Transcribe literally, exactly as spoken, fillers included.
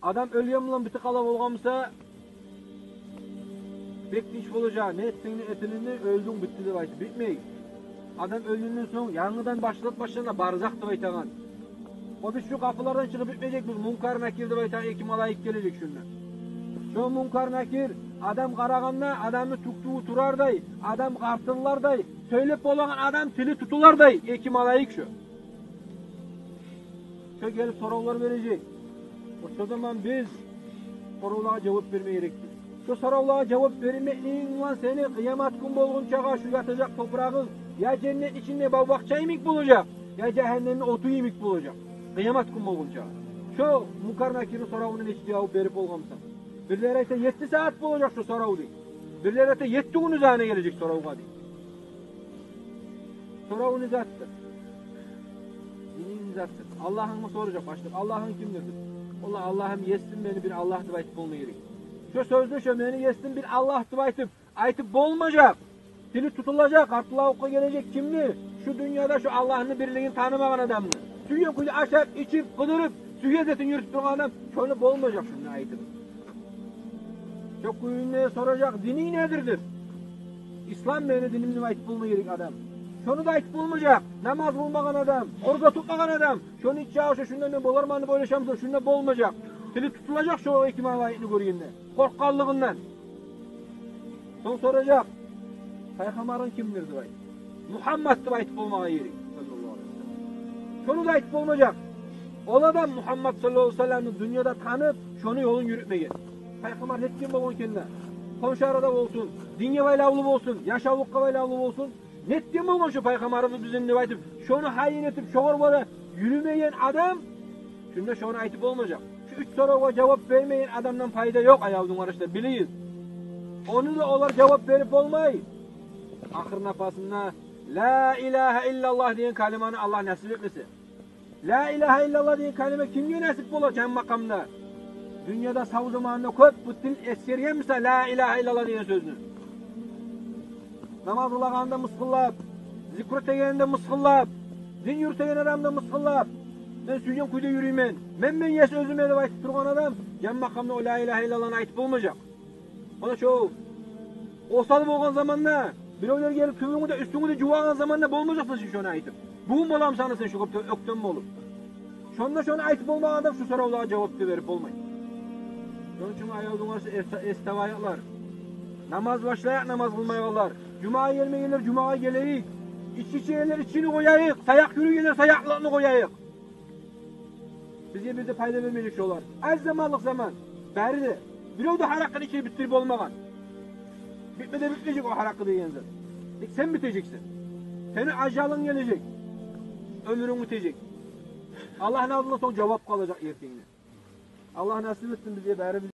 Адам оьлген булан битип къала болгъан буса, бек тынч болажакъ. Не этсенг де этилинди, оьлдюнг, битди деп айтып. Битмей. Адам оьлгенден сонг янгыдан башлап башлана барзах деп айтагъан. О биз шу къапулардан чыгъып битмежекбиз. Мункар, Накир деп айтагъан эки малайик гележек шунда. Шо Мункар, Накир адам къарагъанда, адамны тюк-тюгю турардай, адам къартыллардай, сёйлеп болагъан адам тили тутулардай эки малайик шо. Шо гелип соравлар бережек. Шо заман биз соравлагъа жавап берме герекбиз. Шо соравлагъа жавап бермеклигинг булан сени къыямат гюн болгъунчагъа шу ятажакъ топурагъынг я женнет ичинде бав-бакъча йимик болажакъ, я жагьаннемни оту йимик болажакъ. Къыямат гюн болгъунчагъа. Шо Мункар, Накирни соравуна нечик жавап берип болгъан бусанг? Бирлери айта, етти сагьат болажакъ шо сорав дей. Бирлери айта, етти гюн узагъына гележек соравгъа дей. Сорав не затдыр? Дининг не затдыр? Аллагьынгны соражакъ башлап. Аллагьынг кимдир деп. Валлагь, Аллагьым Есим мени бир Аллагь деп айтып болма герек. Шо сёзню, шо мени Есим бир Аллагь деп айтып, айтып болмажакъ. Тили тутулажакъ, къартыллыкъгъа гележек кимни? Шу дюньяда шу Аллагьны бирлигин танымагъан адамны. Сюйген кюйде ашап, ичип, къыдырып, сюйген затын юрютюп тургъан адам, шону болмажакъ шунда айтып. Шо кюйде соражакъ, дининг недир деп. Ислам мени диним деп айтып болма герек адам. Шону да айтып болмажакъ. Намаз къылмагъан адам, ораза тутмагъан адам, шону ичи ашап, шунда мен боларман деп ойлашамыса, шунда болмажакъ. Тили тутулажакъ шо эки малайикни гёргенде, къоркъгъанлыгъындан. Сонг соражакъ, пайхаммарынг кимдир деп айтып. Мугьаммат деп айтып болмагъа герек. Саллаллагьу алайгьи ва саллам. Шону да айтып болмажакъ. Ол адам Мугьаммат саллаллагьу алайгьи ва салламны дюньяда танып, шону ёлун юрютмеген. Пайхаммар нетген болгъан экен де, хоншу арада болсун, динге байлавлу болсун, яшавлукъгъа байлавлу болсун, нетген болгъан шо пайхаммарыбыз бизин деп айтып, шону гьайын этип, шогъар гёре юрюмеген адам, шунда шону айтып болмажакъ. Шу уьч соравгъа жавап бермеген адамдан пайда ёкъ, аявлу къардашлар, билигиз. Ону да олар жавап берип болмай. Ахыр напасында «Ла илагьа иллаллагь» деген калиманы Аллагь насип этмесе. «Ла илагьа иллаллагь» деген калима кимге насип бола жан макъамда? Дюньяда сав заманында кёп бу тил эсгерген буса «Ла илагьа иллаллагь» деген сёзню. Намаз къылагъанда мысгъыллап, зикру этегенде мысгъыллап, дин юрютеген адамда мысгъыллап, «Мен сюйген кюйде юрюймен, мен, мен ес оьзюме» деп айтып тургъан адам жан макъамда о «Ла илагьа иллаллагьны» айтып болмажакъ. Ону шо осал болгъан заманда, биревлер гелип тюбюнгню де, уьстюнгню де жувагъан заманда болмажакъсан сен шону айтып. Бугюн боламысан сен шо кюйде оьктем болуп. Шонда шону айтып болмагъан адам шу соравлагъа жавап да берип болмай. Шону учун, аявлу къардашлар, эс, эс табайыкълар. Намаз башлайыкъ намаз къылмайгъанлар. Жумагъа гелмейгенлер жумагъа гелейик. Ички ичегенлер ичкини къояйыкъ. Саякъ юрюйгенлер саякълыкъны къояйыкъ. Бизге бир де пайда бермежек шолар. Аз заманлыкъ заман. Бары да. Бирев де гьаракъыны ичип битдирип болмагъан. Битме де битмежек о гьаракъы деген зат. Тек сен битежексен. Сени ажалынг гележек. Оьмюрюнг битежек. Аллагьны алдында сонг жавап къалажакъ эртенг де. Аллагь насип этсин бизге барыбызгъа.